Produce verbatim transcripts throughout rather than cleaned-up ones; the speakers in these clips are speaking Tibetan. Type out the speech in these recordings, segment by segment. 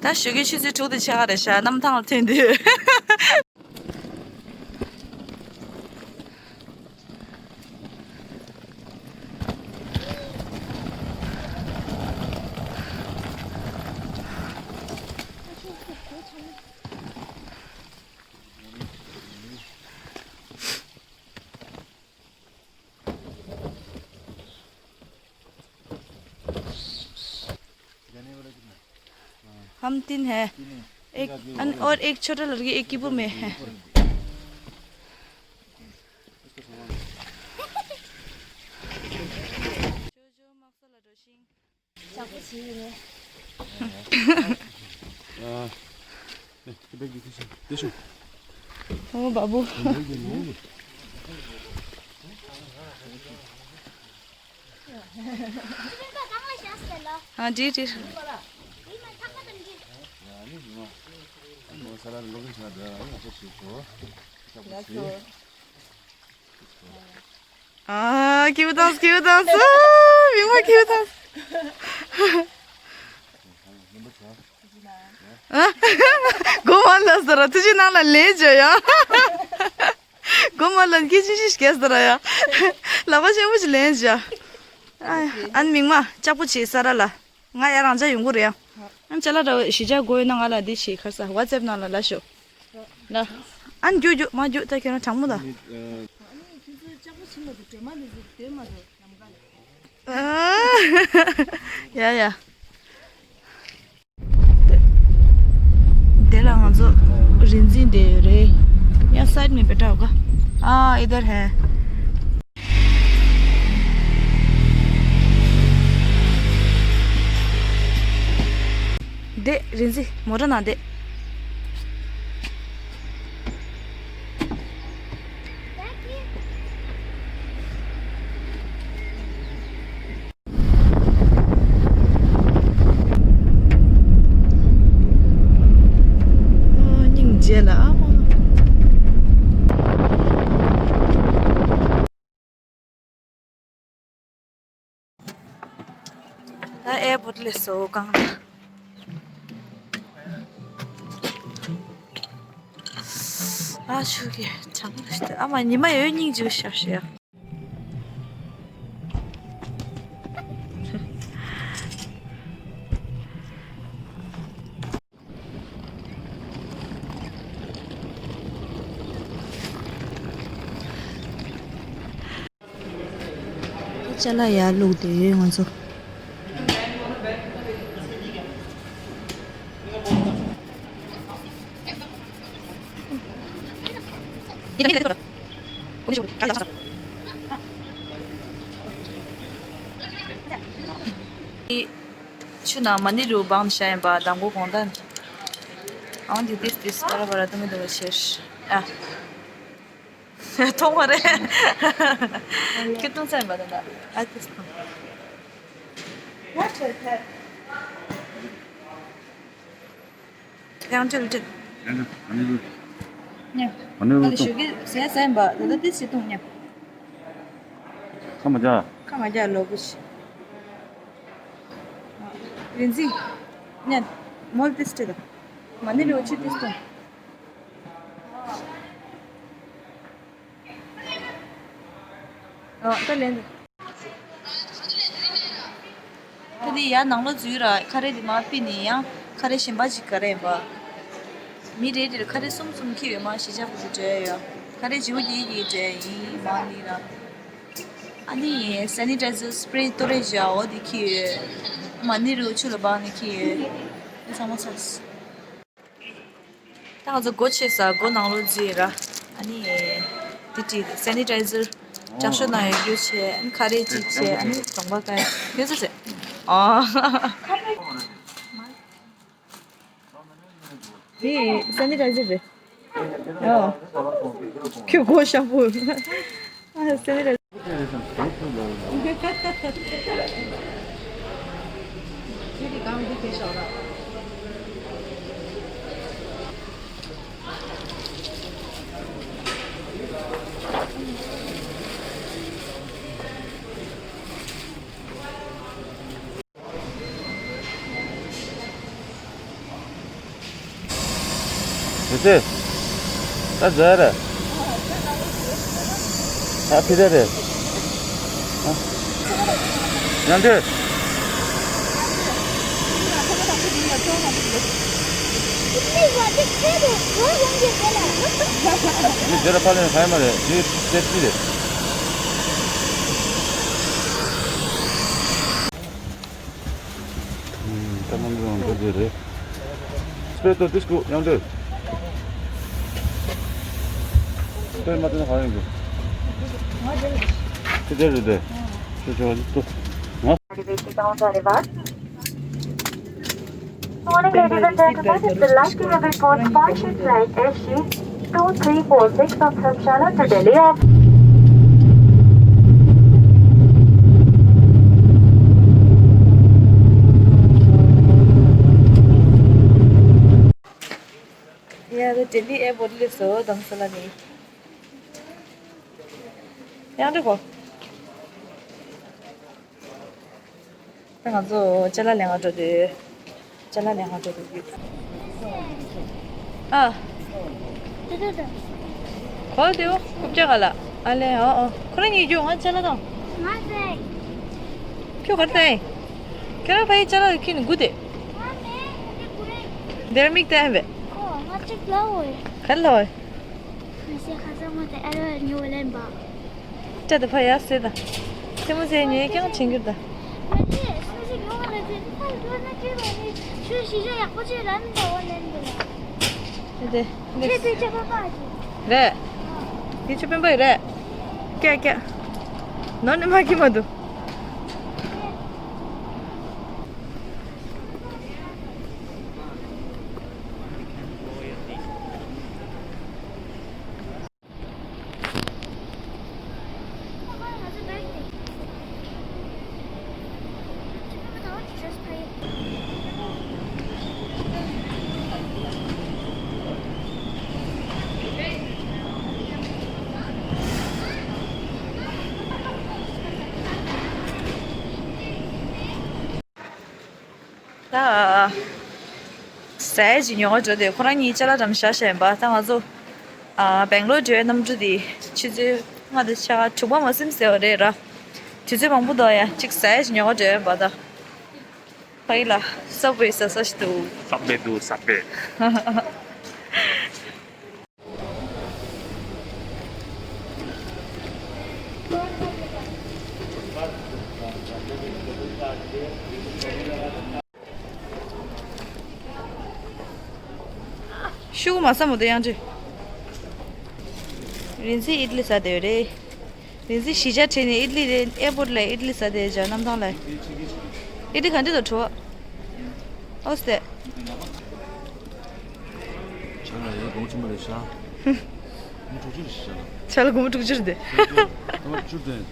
ད་ཞོགས་ཀའི་ཆུ་ཚོད་དྲུག་དང་ཕྱེད་ཀ་རེད་ཤག་གནམ་ཐང་ལ་ཐོན་དུས། हम तीन है। एक अन-, और एक छोटा लड़की, एक कीपू में है। ཨ། ཨེ། དེ་ཤོག་ཨོ་བ་བུ། ཨ་འདྲི་འདྲི། ཨ་ཁྱེའུ་དང་ཁྱེའུ་དང་། ཨ་མི་མ་ཁྱེའུ་དང་། ཨ། སྒོ་མ་ལ་ཟེར་ར་ཐུགས་རྗེ་གནང་ལ་ལན་བརྒྱབ་ཡ། སྒོ་མ་ལ་སྐད་ཅིག་ཞིག་སྐད་ཟེར་ར་ཡ། ལག་པ་ཆེན་པོ་ཞིག་ལན་བརྒྱབ། ཨ། ཨ་ནི་མིག་དམར་ལྕགས་པོ་བྱེད་ས་ར་ལ། ང་ཡ་རང་ཅག་ཡོང་གི་རེད་ཡ། ཨ་ནི་ཅ་ལག་འདྲ་བོ་གཞིས་ཆགས་དགོས་ཡོད་ན་ང་ལ་འདི་བྱེད་ཁར་ས་ཝ་ཙེབ་ནང་ལ་ལབ་ཤོག་ལ། ཨ་ནི་རྒྱུགས་རྒྱུགས་མ་རྒྱུགས་ད་ཁྱོད་རང་དྲང་མོ་ད། ཡ་ཡ། དེ་ལ་ང་ཚོ་རིན་འཛིན་བསྡད་ཡོད་རེད། यहाँ साइड में बैठा होगा। हाँ, इधर है। བསྡད། རིན་འཛིན་མོ་ཊ་ནང་བསྡད། ཨ། སྙིང་རྗེ་ལ་ཨ་མ། ད་ཨེར་པོར་ཊི་སླེབས་སོང་གང་ལ། ཨ་ཆུ་གི་གྲང་མོ་ཞིག་ཨ་མ་ཉི་མ་ཡོད་སྙིང་རྗེ་ཤག་ཤག་ཅ་ལག་ཡར་བླུགས་བསྡད་ཡོད་ང་ཚོ། ཆུ་ནང་མ་ཎི་རུ་སྦངས་བཞག་ཡིན་པ་མདང་དགོང་དགོང་དག་ཨང་དེ་དེ་དེ་སི་པ་ར་པ་ར་དུ་མི་དུ་བ་ཆེར། ཨ། མཐོང་བ་རེད། ཁྱེད་མཐོང་ཚར་ཡིན་པ་དང་ད་ཨ་དེ་སི་མཐོང་། ཡང་དྲིལ་དྲིལ། ཉ། ཨ་ནི་ཞོགས་ཀས་ཟས་ཟས་ཡིན་པ་ད་ལྟ་དེ་སི་མཐོང་ཉ། ཁ་མ་རྒྱག་ཁ་མ་རྒྱག་ལོ་གུ་ཤི། རིན་འཛིན། ཉ། མོལ་དེ་སི་དྲིལ་ད། མ་ཎི་རུ་ཆུ་དེ་སི་མཐོང་། ཨ། ད་ལན་འདི། ད་འདི་ཡར་ནང་ལོགས་འཛུལ་ར་ཁ་རས་འདི་མར་ཕུད་ནས་ཡང་ཁ་རས་གཞན་པ་ཅིག་ག་རེ་ཡིན་པ། མི་རེ་རེར་ཁ་རས་གསུམ་གསུམ་འཁྱེར་ཡོད་མ་གཞིས་ཆགས་ཁུལ་དུ་འགྲོ་ཡ་ཡོད། ཁ་རས་བརྗེ་པོ་བརྒྱད་བརྒྱད་འདྲ་ཡིན་མ་ནི་ར། ཨ་ནི་སེ་ནི་ཊའི་ཛར་སི་པྲེ་གཏོར་རེ་བཞག་འོ་འདི་འཁྱེར་ཡོད། མ་ནི་རུ་ཆུ་ལ་སྦངས་ནས་འཁྱེར་ཡོད། འདི་ཚང་མ་ཚར་སོང་། ད་ང་ཚོ་སྒོ་ཕྱེ་ས་སྒོ་ནང་ལོགས་འཛུལ་ར། ཨ་ནི། དེ་དྲིས་སེ་ནི་ཊའི་ཛར་ལྕགས་ཤོག་ནང་ཡོད་རྒྱུ་བྱས། ཨ་ནི་ཁ་རས་གཅིག་བྱས། ཨ་ནི་གྲོང་པ་ཀ་ཡ་ཡོད་ཚོད་བྱས། ཨ། དེ་སེ་ནི་ཊའི་ཛར་རེད། ཨ། ཁྱོད་སྒོ་ཤམ་པོ། ཨ། སེ་ནི་ཊའི་ཛར། ཟེར། ད་ཟེར་རེད། ད་ཕི་རེད་རེད། ཡང་དེ། འདི་ཟེར་ཕ་ལེན་ཧའི་མ་རེད། འདི་ཟེར་ཅི་རེད། ད་ནང་ལ་འགྲོ་རྒྱུ་རེད། སྤེ་ཏོ་ཏིས་ཀུ་ཡང་འདྲེ། སྤེ་མ་ཏོ་ན་ག་ཡོང་རྒྱུ། དེ་དེ་རེད་དེ། དེ་ཆོ་ཏོ། ང་། Morning, ladies and gentlemen. This is the Last Minute Report Partial Flight S G two three four six from Dharamshala to Delhi. ཡ་ད་ལྡི་ལི་ཨེར་པོརཊ་སླེབས་སོང་། རྡ་རམ་ས་ལ་ནས། ཡང་འགྲིག་གོ། ད་ང་ཚོ་ཅ་ལག་ལེན་ག་འགྲོ་དུས། ཅ་ལག་ལེན་ག་འགྲོ་དུས་ཡོད། ཨ། གོ་དེའོ་རྐུབ་བཀྱག་ག་ལ། ཨ་ལེ་ཨོ་ཨོ། ཁོ་རང་གཉིས་རྒྱུགས། ང་ཅ་ལག་དང་། ང་ཟེར། ཁྱོད་ག་རེ་ལྟ་ཡིན། ཁྱོད་རང་ཕ་ཡི་ཅ་ལག་ཁྱེར་ནས་སྒུག་དེ། ང་མེད། འདི་སྒུག་རེད། འདིར་མིག་བལྟས་པས། ཨོ་ང་ཅིག་ལབ་འོས། ག་རེ་ལབ་འོས། ང་ཞེ་ཁ་སང་མ་དེ་ཨ་རོ་ཉོ་ལེན་པ། སྐྲ་དེ་ཕར་ཡར་སེ་དང་། ཐལ་མོ་ཟས་ཉོས་རྐྱང་བྱེད་འགྱུར་དང་། མ་རེད། སུ་ཞིག་ཉོ་བ་ལ་དེ་ཕར་འགྲོ་ན་སྐྱོན་མ་རེད། ཁྱོད་གཞིས་ཆགས་ཡག་པོ་ཅིག་རང་འདྲ་བོ་ལེན་དགོས་ལ། དེ་དེ་ཁྱེད་དེ་ཆོས་པ་པ་ཅིག་རེད། དེ་ཆོས་པན་པ་ཡི་རེད། ཀྱ་ཀྱ། ནོར་ནི་མ་ཁྱི་མ་འདུག་ད། ཟས་ཅིག་ཉོ་ག་འགྲོ་དེ། ཁོ་རང་གཉིས་ཅ་ལག་འགྲམ་བཞག་བཞག་ཡིན་པ། ད་ང་ཚོ་ཨ་སྦེང་ལོར་འགྲོ་བའི་གནམ་གྲུ་དེ་ཆུ་ཚོད་ལྔ་དང་ཕྱེད་ཀ་དྲུག་པ་མ་ཟིན་ཟེར་བ་རེད་ར། དུས་ཚོད་མང་པོ་འདུག་ཡ། ཅིག་ཟས་ཅིག་ཉོ་ག་འགྲོ་ཡིན་པ། ད་ཕ་གི་ལ་སབ་ཝེ་ཟ་ས་ཞིག་འདུག་སབ་ཝེ་འདུག་སབ་ཝེ། ཤུ་གུ་མ་ཟ་མོ་དེ་ཡང་འདྲི། རིན་སྲིད་ཨིད་ལི་ཟ་དེ་རེད། རིན་སྲིད་གཞིས་ཆགས་ཁྲིད་ནས་ཨིད་ལི་རེད། ཨེར་པོར་ཊི་ལ་ཨིད་ལི་ཟ་དེ་བྱ་གནམ་ཐང་ལ། ཨིད་ལི་ག་འདྲ་དང་བྲོ་བ། ཨོ་སྟེ། ཆ་ལ་ཡོད་གོང་ཆེན་པོ་རེད་ཤག་ཆ་ལ་སྒོར་མོ་དྲུག་ཅུ་རེད་དེ། ཐེངས་མ་བཅུ་སྟོན།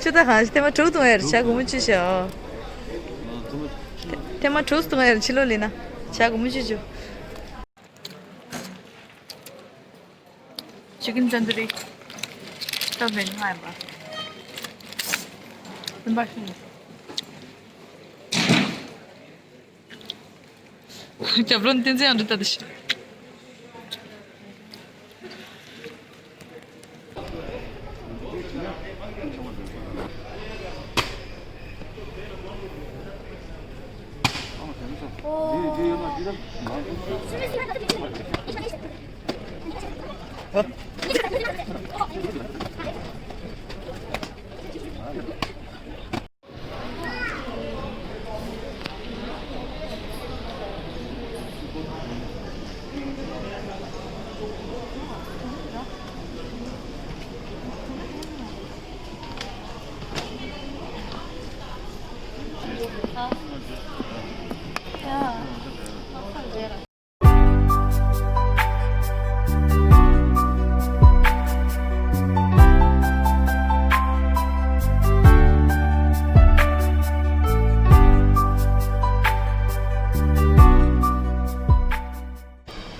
ཅི་ད་གང་ཞིག་ཐེངས་མ་དྲུག་གཏོང་ཡ་རེད་བྱ་སྒོར་མོ་བཅུ་ཞིག་ཨོ། ཐེངས་མ་བཅུ་ཐེངས་མ་དྲུག་གཏོང་ཡ་རེད་ཕྱི་ལོགས་ལེན་ན་བྱ་སྒོར་མོ་བཅུ་བཅུ། ཅི་ཀིན་ཏན་དུ་རི། སྟབས་མེད་ང་ཡིན་པ། སེམས་པ་ཤི་ནས། རྒྱབ་ལོན་བསྟན་འཛིན་ཡང་འདྲི་ལྟ་དུ་ཞིག་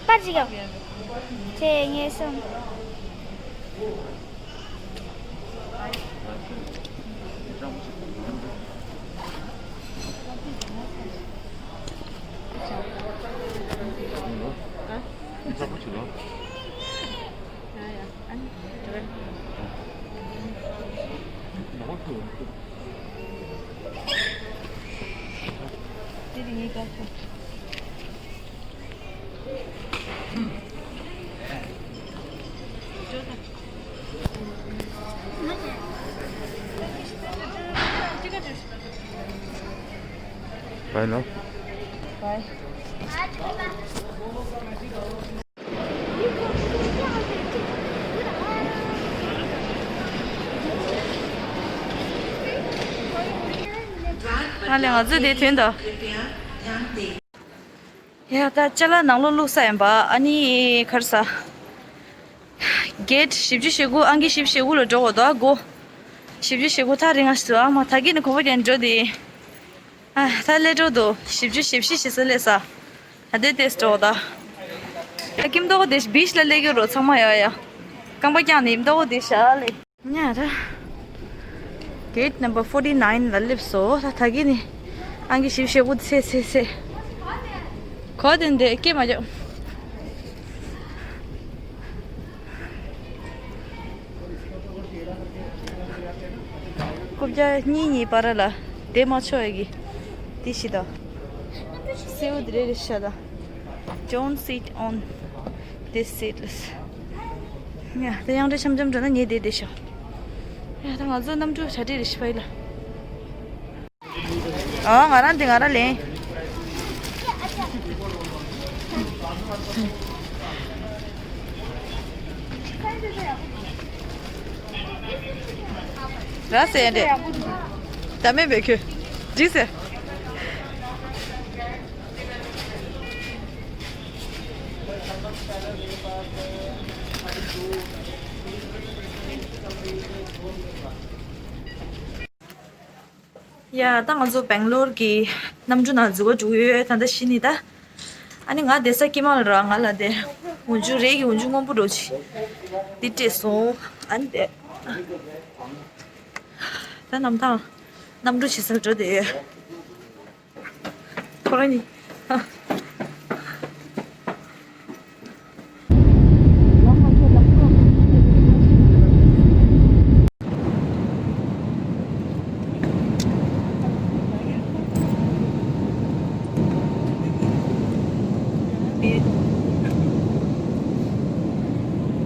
པར་ཅིག་ཡོད། ཁྱེད་ངེས་སོང་། Bye now. Bye. ང་ལས་ང་ཚོ་དེ་ཐོན་ད། ཡ་ད་ཅ་ལག་ནང་ལོགས་བླུགས་ས་ཡིན་པ། ཨ་ནི་གར་ས། གེ་ཊི་བཞི་བཅུ་ཞེ་དགུ། ཨང་ཀི་བཞི་བཅུ་ཞེ་དགུ་ལ་འགྲོ་དགོས་འདུག་ཨ། སྒོ་བཞི་བཅུ་ཞེ་དགུ་ཐག་རིང་ང་ཞིག་འདུག་ཨ། མ་ཐག་གི་ནི་གོ་བོ་ཀྱང་འགྲོ་དེ། ཨ་ད་སླེབས་འགྲོ་འདུག་བཞི་བཅུ་ཞེ་བཞི་ཞེ་ས་སླེབས་ས། ད་དེ་ཏེས་འགྲོ་ད། ད་ཀིམ་ཏོག་དེ་བིཆ་ལ་སླེབས་ཀྱི་རོ་ཚང་མ་ཡ་ཡ། རྐང་པ་བརྐྱངས་ནས་ཡིམ་ཏོག་དེ་ཤ་ལེ། ཉ་ར། གེ་ཊི་ནམ་བར་ཕོར་ཊི་ནའིན་ལ་སླེབས་སོ། ད་ད་གི་ནི་ཨང་ཀི་བཞི་བཅུ་ཞེ་དགུ་ཚེ་ཚེ་ཚེ། གོ་དེ་འདྲ་སྐད་མ་རྒྱབ། རྐུབ་བཀྱག་གཉིས་གཉིས་བར་ལ་བསྡད་མ་ཆོག་ཡ་གི་དེ་ཞིག་དང་། སེའུ་དེ་རེ་རེ་ཤ་དང་། Don't sit on this seat. ལས། ཡ་ད་ཡང་འདྲེ་འཆམ་འཆམ་འགྲོ་ན་ཉེ་བསྡད་བསྡད་ཤག་ཡ་ད་ང་ཚོ་གནམ་གྲུ་གྲ་སྒྲིག་རེ་ཞིག་ཕ་ཡི་ལ། ཨོ་ང་རང་འདི་ང་རང་ལེན། ར་སེ་འདྲེ། ད་མེད་པའི་ཁྱོད། འགྲིག་སེ། ཡ་ད་ང་ཚོ་སྦེང་ལོར་གྱི་གནམ་གྲུ་ནང་འཛུལ་བ་འགྲོ་གི་ཡོད། ད་ལྟ་གཞི་ནས་ད། ཨ་ནི་ང་བསྡད་ས་ཀྱི་མ་ལ་ར་ང་ལ་དེ། འོག་འཇུག་རེད་ཀྱི་འོག་འཇུག་སྔོན་པོ་འགྲོ་ཆེ། འདི་སྤྲད་སོང་། ཨ་ནི་དེ། ད་གནམ་ཐང་། གནམ་གྲུ་ཆེ་སར་འགྲོ་བསྡད་ཡོད། ཁོ་རང་གཉིས།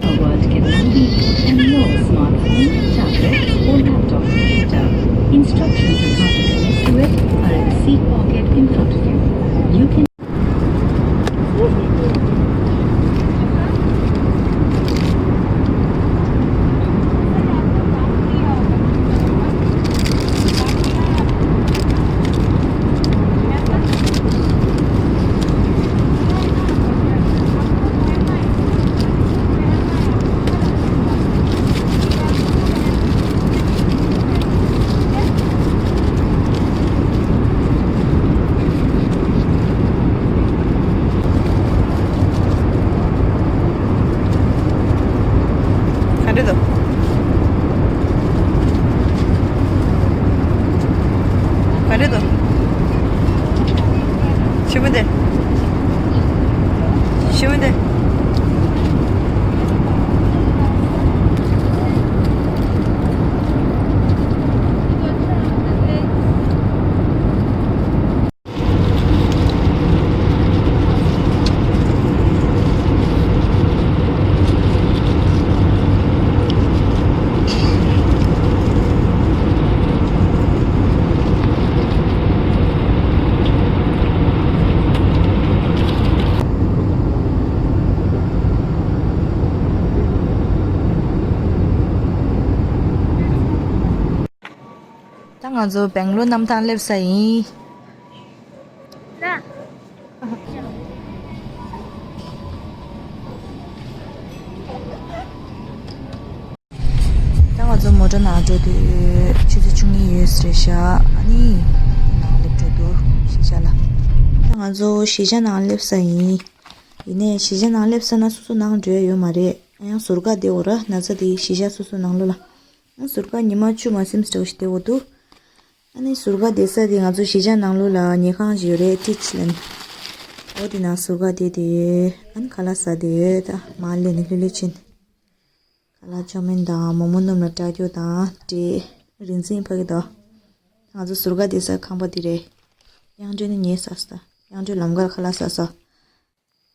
A world can now be reached on your smartphone, tablet, or laptop computer. Instructions on how to connect to it are in the seat pocket in front of you. You can ག་འདྲ་འདུག་ག་འདྲ་འདུག་ཞི་མོ་འདི། ཞི་མོ་འདི། ད་ང་ཚོ་སྦེང་ལོར་གནམ་ཐང་སླེབས་ས་ཡིན། ད་ང་ཚོ་མོ་ཊ་ནང་འགྲོ་དུས་ཆུ་ཚོད་བཅུ་གཉིས་ཡོལ་ས་རེད་ཤག་ཨ་ནི་ནང་སླེབས་འགྲོ་འདུག་གཞིས་ཆགས་ལ། ད་ང་ཚོ་གཞིས་ཆགས་ནང་སླེབས་ས་ཡིན། ཡིན་ནའི་གཞིས་ཆགས་ནང་སླེབས་ས་ན་སོ་སོ་ནང་འགྲོ་ཡ་ཡོད་མ་རེད། ཡང་ཟུར་བཀག་བསྡད་ཡོད་ར། ན་ཚ་དེ་གཞིས་ཆགས་སོ་སོ་ནང་ལོགས་ལ། ཨ་ཟུར་བཀག་ཉི་མ་བཅུ་མ་ཟིན་འདྲ་བོ་ཞིག་བསྡད་ཡོད་འདུག་ཨ་ནི་ཟུར་བཀག་བསྡད་ས་དེ་ང་ཚོ་གཞིས་ཆགས་ནང་ལོགས་ལ་ཉལ་ཁང་ཞིག་ཡོད་རེད། ཊིཆ་ལབ་ནས། ད་ འོ་དེ་ན་ཟུར་ཁ་དེ་དེ་ཡོད། ཨ་ནི་ཁ་ལག་ཟ་དེ་ཡོད། ད་མར་ལེན་ནས་ལྷོད་ལྷོད་ཕྱིན། ཁ་ལག་ཅོ་མིན་དང་མོག་མོག་སྣུམ་ལ་སྐྲ་རྒྱོ་དང་འབྲས་རིན་འཛིན་ཕ་གི་དོ། ང་ཚོ་ཟུར་ཁ་དེ་ཟ་ཁང་པ་དེ་རེད། གཡང་སྒྲོན་ནི་ངས་ཟ་ས། གཡང་སྒྲོན་ལམ་ཁ་ལ་ཁ་ལག་ཟ་ས།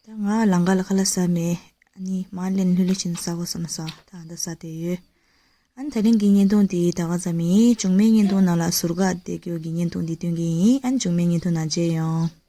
ད་ང་ལམ་ཁ་ལ་ཁ་ལག་ཟ་མེད། ཨ་ནི་མར་ལེན་ལྷོད་ལྷོད་ཕྱིན་ཟ་དགོས་བསམ་ས། ད་ཨ་འདི་ཟ་དེ་ཡོད། ཨ་ནི་ད་རིང་གི་བརྙན་ཐུང་དེ་ད་ག་ཙམ་ཡིན། བྱུང་མའི་བརྙན་ཐུང་ནང་ལ་ཟུར་ཁ་དེ་རྒྱུ་གི་བརྙན་ཐུང་འདི་སྟོན་གི་ཡིན། ཨ་ནི་བྱུང་མའི་བརྙན་ཐུང་ནང་མཇལ་ཡོང་།